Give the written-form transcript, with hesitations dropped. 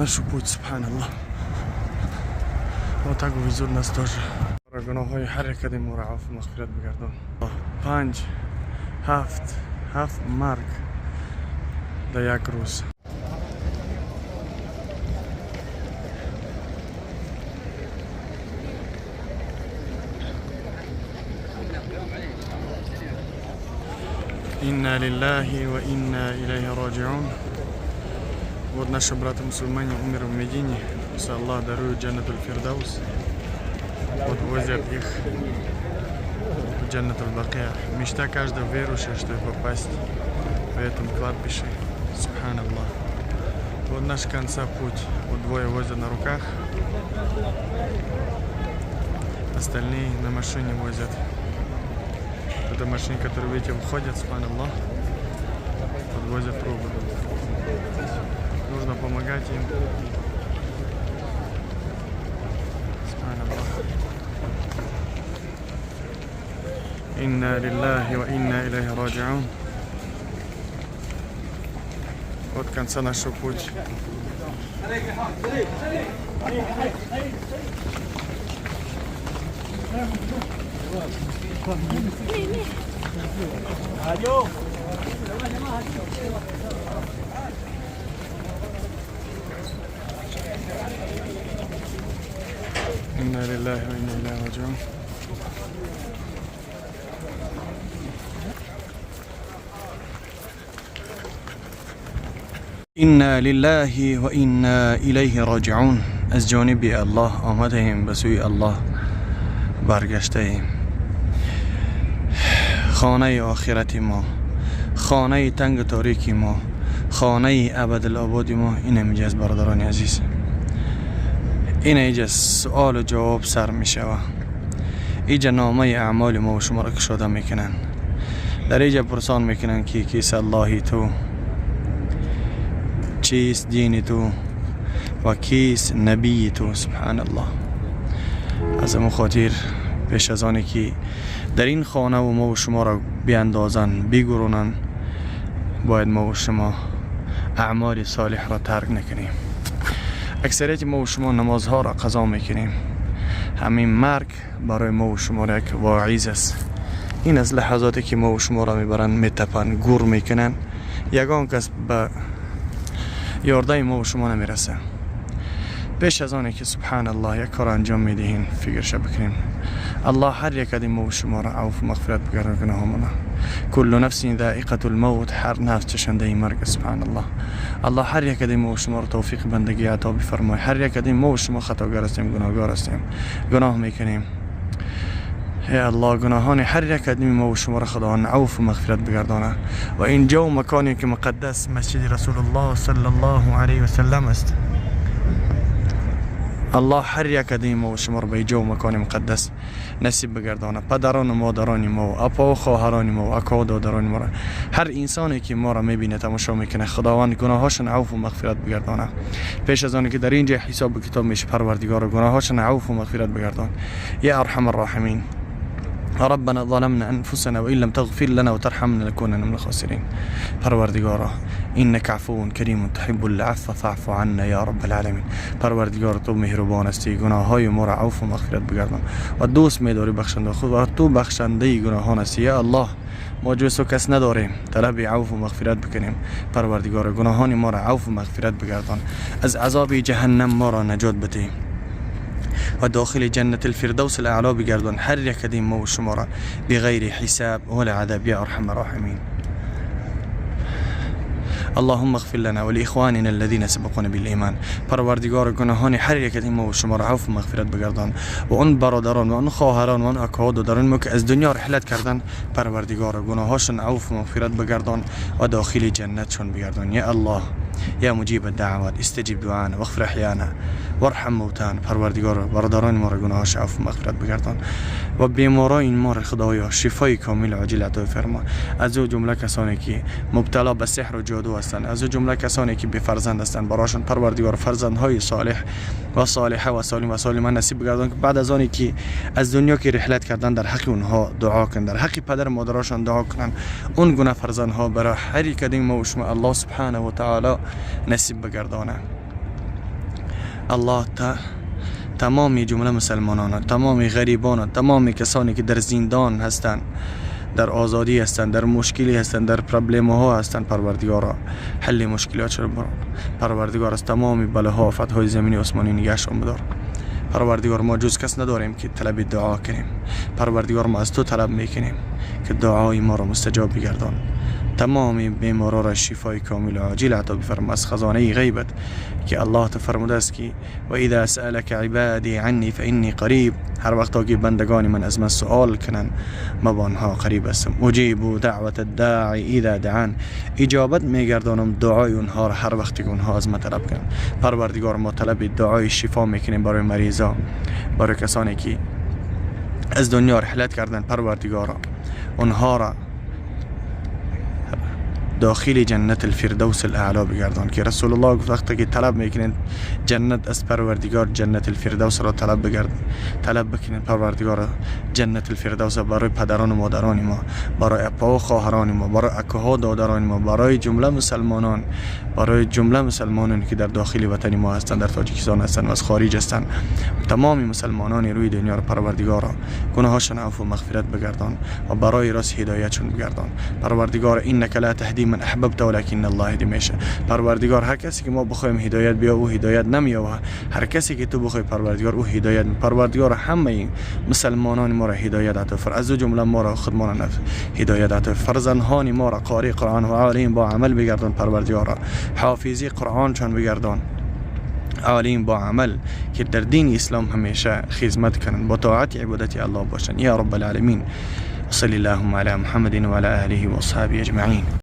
Наш путь, субҳаналлоҳ. Вот так везут нас тоже. Гуноҳҳои ҳар якади моро афву мағфират бигардон. Панҷ, ҳафт, ҳафт марг дар як рӯз. إنا لله وإنا إليه راجعون. Вот наши браты-мусульмане умерли в Медине. Пусть Аллах дарует Джаннатуль Фирдаус. Вот возят их в Джаннатуль Бакия. Мечта каждого верующего, чтобы попасть в этом кладбище. Субханаллах. Вот наш конца путь. Вот двое возят на руках. Остальные на машине возят. Это машины, которые, видите, выходят, субханаллах, подвозят трубы. Нужно помогать им. Субханаллах. إنا لله وإنا إليه راجعون. Вот конца нашего путь. إنا لله وإنا إليه راجعون. إنا لله وإنا إليه راجعون. از جانب الله آمدهیم، به سوی الله برگشته. خانه آخرت ما، خانه تنگ تاریکی ما، خانه ابد ما این اینجا است. برادران عزیز، این اینجا سوال و جواب سر می شود. اینجا نامه اعمال ما و شما را کشاده میکنن. در اینجا پرسان میکنن که کیست الله تو، چیست دین تو و کیست نبی تو. سبحان الله. از امو خاطر پیش از آنی که در این خانه و ما و شما را بیاندازن، بگرونن، باید ما و شما اعمال صالح را ترک نکنیم. اکثریت ما و شما نمازها را قضا میکنیم. همین مرگ برای ما و شما یک واعظ است. این از لحظاتی که ما و شما را میبرن، میتپن، گور میکنن، یگان کس به یاردای ما و شما نمیرسه. پیش از آنی که سبحان الله یک کار انجام میدهین، فکرش بکنیم. الله هر یک از ما و شما را عفو و مغفرت بگردانه گناهامونه. كل نفس ذائقة الموت. هر نفس چشنده مرگ. سبحان الله. الله هر یک از ما و شما را توفیق بندگی عطا بفرمای. هر یک از ما و شما خطاگر هستیم، گناهگار هستیم، گناه میکنیم. ای الله، گناهان هر یک از ما و شما را خداوند عفو و مغفرت بگردانه. و اینجا و مکانی که مقدس مسجد رسول الله صلی الله علیه و سلم است، الله هر یک از ما و شما را به اینجا و مکان مقدس نصیب بگردانه. پدران و مادران ما و اپا و خواهران ما و اکا و دادران ما را، هر انسانی که ما را میبینه، تماشا میکنه، خداوند گناهاشون عفو و مغفرت بگردانه. پیش از آن که در اینجا حساب و کتاب میشه، پروردگار گناهاشون عفو و مغفرت بگردان. یا ارحم الراحمین. ربنا ظلمنا انفسنا وان لم تغفر لنا وترحمنا لنكونن من الخاسرين. پروردگارا، انك عفو کریم تحب العفو فاعف عنا یا رب العالمین. پروردگار، تو مهربان هستی، گناه های ما را عفو و مغفرت بگردان و دوست میداری بخشنده خود و تو بخشنده گناهان هستی. یا الله، ما جز تو کس نداریم طلب عفو و مغفرت بکنیم. پروردگار، گناهان ما را عفو و مغفرت بگردان، از عذاب جهنم ما را نجات بده و داخل جنة الفردوس الأعلى بگردان هر یک ما و شما را بغیر حساب ولا عذاب یا ارحم الراحمین. اللهم اغفر لنا ولإخواننا الذين سبقونا بالإيمان. پروردگار، گناهان هر یک از ما و شما را عفو و مغفرت بگردان و اون برادران و اون خواهران و اون اکا و دادران ما که از دنیا رحلت کردن، پروردگار، گناهاشون عفو و مغفرت بگردان و داخل جنتشون بگردان. یا الله، يا مجيب الدعوات، استجب دعانا واغفر احيانا. وارحم موتانا. پروردگار، برادران ما را گناهاش عفو مغفرت بگردان و بیمارای ما را خدایا شفای کامل عاجل عطا فرما. از او جمله کسانی که مبتلا به سحر و جادو هستند، از او جمله کسانی که بی فرزند هستند، براشون پروردگار فرزندهای صالح و صالحه و سالم و سالمه نصیب بگردان که بعد از آنی که از دنیا که رحلت کردن، در حق اونها دعا کنند، در حق پدر و مادراشان دعا کنند. اون گونه فرزندها برای هر یک ما و شما الله سبحانه و تعالی نصیب بگردانه. الله تا تمام جمله مسلمانان، تمام غریبان، تمام کسانی که در زندان هستند، در آزادی هستند، در مشکلی هستند، در problem ها هستند، پروردگارا حل مشکلات رو بران. پروردگار، از تمام بلاها، آفت های زمینی، آسمانی نگهشان بدار. پروردگار، ما جز کس نداریم که طلب دعا کنیم. پروردگار، ما از تو طلب میکنیم که دعای ما را مستجاب بگردان. تمام بیمارا را شفای کامل و عاجل عطا بفرما از خزانه غیبت که الله فرموده است که و اذا سألك عبادي عني فإني قريب. هر وقت که بندگان من از من سوال کنند، ما با آنها قریب هستم. اجيب دعوة الداع اذا دعان. اجابت میگردانم دعای اونها را هر وقتی که اونها از من طلب کنند. پروردگار، ما طلب دعای شفا میکنیم برای مریضا، برای کسانی که از دنیا رحلت کردن. پروردگارا، اونها را داخل جنت الفردوس الاعلی بگردان که رسول الله گفت وقتی که طلب میکنین جنت از پروردگار، جنت الفردوس را طلب بگرد، طلب بکنین. پروردگار، جنت الفردوس برای پدران و مادران ما، برای اپا و خواهران ما، برای اکوها دادران ما، برای جمله مسلمانان، برای جمله مسلمانان که در داخل وطن ما هستند، در تاجیکستان هستند و از خارج هستند، تمام مسلمانان روی دنیا را پروردگارا گناهاشان عفو و مغفرت بگردان و برای راست هدایتشون بگردان. پروردگار، انك لا تهدي من احببت ولكن الله يهدي من يشاء. پروردگار، هر کسی که ما بخوایم هدایت بیا، او هدایت نمییابه. هر کسی که تو بخوای پروردگار، او هدایت. پروردگار، همه مسلمانان ما را هدایت عطا فر، از جمله ما را خودمان هدایت عطا. فرزندان ما را قاری قرآن و عالم با عمل بگردان. پروردگار، حافظی قرآن چون بگردان، عالم با عمل که در دین اسلام همیشه خدمت کنند، با طاعت عبادت الله باشند. یا رب العالمین. صل اللهم على محمد وعلى آله وأصحابه أجمعين.